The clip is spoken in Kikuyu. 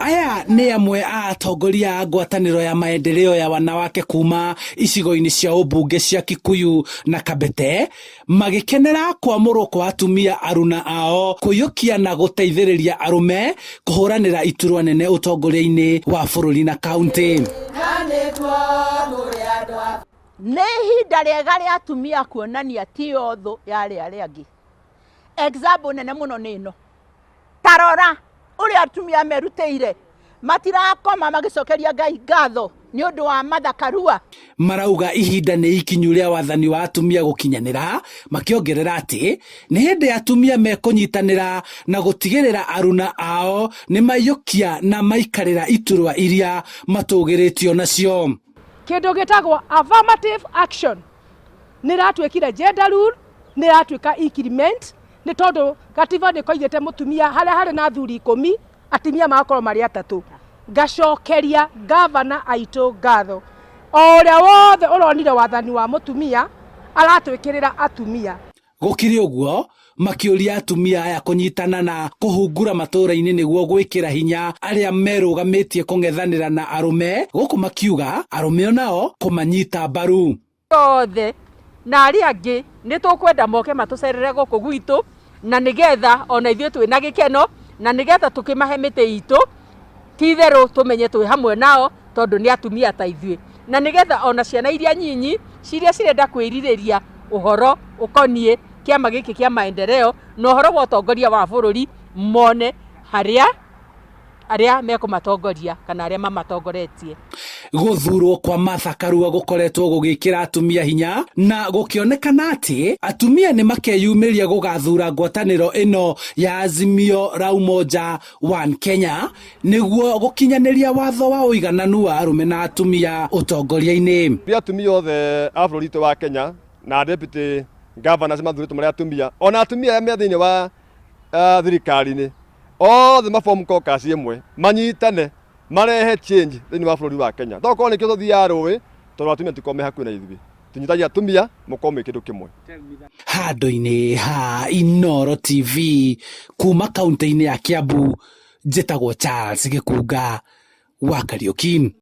Aya nĩ amwe a atongoria a ngwatanĩro ya maendeleo ya wanawake kuma icigo-inĩ cia ũmbunge cia Kikuyu na Kabete magĩkenera kwamũrwo kwa atumia aruna ao kũiyũkia na gũteithĩrĩria arũme kũhũranĩra iturwa nene ũtongoria-inĩ wa bũrũri na kaunti. Nĩ ihinda rĩega rĩa atumia kuonania ti o thũ ya arĩa arĩa angĩ. Example nene mũno nĩ ĩno. Ta rora ũrĩa atumia merutĩire, matirakoma magĩcokeria Ngai ngatho nĩ ũndũ wa Martha Karua. Marauga ihinda nĩ ikinyu rĩa wathani wa atumia gũkinyanĩra, makĩongerera atĩ nĩ hĩndĩ atumia mekũnyitanĩra na gũtigĩrĩra aruna ao nĩ maiyũkia na maikarĩra iturwa iria matũgĩrĩtio nacio. Kĩndũ gĩtagwo affirmative action nĩ ĩratuĩkire gender rule, nĩ ĩratuĩka increment, nĩ tondũ gatiba nĩ koigĩte mũtumia harĩa harĩ na athuri 10, atumia magakorwo marĩ atatũ. Ngacokeria gavana aitũ ngatho, o ũrĩa wothe ũronire wathani wa mũtumia aratwĩkĩrĩra atumia. Gũkĩrĩ ũguo, makĩũria atumia aya kũnyitana na kũhungura matũũra-inĩ nĩguo gwĩkĩra hinya arĩa merũgamĩtie kũng'ethanĩra na arũme, gũkũ makiuga arũme onao kũmanyita mbaru. Othe na arĩa angĩ nĩ tũkwenda moke matũcerere gũkũ gwitũ, na nĩgetha ona ithuĩ twĩna gĩkeno, na nĩgetha tũkĩmahe mĩtĩ itũ, ti itherũ tũmenye twĩ hamwe nao tondũ nĩ atumia ta ithuĩ, na nĩgetha ona ciana iria nyinyi ciria cirenda kwĩrirĩria ũhoro ũkoniĩ kĩama gĩkĩ kĩa maendeleo na ũhoro wa ũtongoria wa bũrũri, mone harĩa arĩa mekũmatongoria kana arĩa mamatongoretie. Gũthurwo kwa Martha Karua gũkoretwo gũgĩkĩra atumia hinya na gũkĩonekana atĩ atumia nĩ makeyumĩria gũgathura ngwatanĩro ĩno ya Azimio la Umoja One Kenya nĩguo gũkinyanĩria watho wa ũigananu wa arũme na atumia ũtongoria-inĩ. Nĩ atumia othe a bũrũri witũ wa Kenya na deputy governors mathurĩtwo marĩ atumia, ona atumia arĩa me thĩinĩ wa thirikari-inĩ othe maform caucus ĩmwe, manyitane marehe change thĩinĩ wa bũrũri wa Kenya. Tokorwo nĩkĩo tũthiaga rũĩ, tondũ atumia tũkorwo me hakuhĩ na ithuĩ. Tũnyitagia atumia mũkorwo mwĩ kĩndũ kĩmwe. Handũ-inĩ ha Inooro TV kuma kaunti-inĩ ya Kiambu, njĩtagwo Charles Gĩkunga wa Kariũki.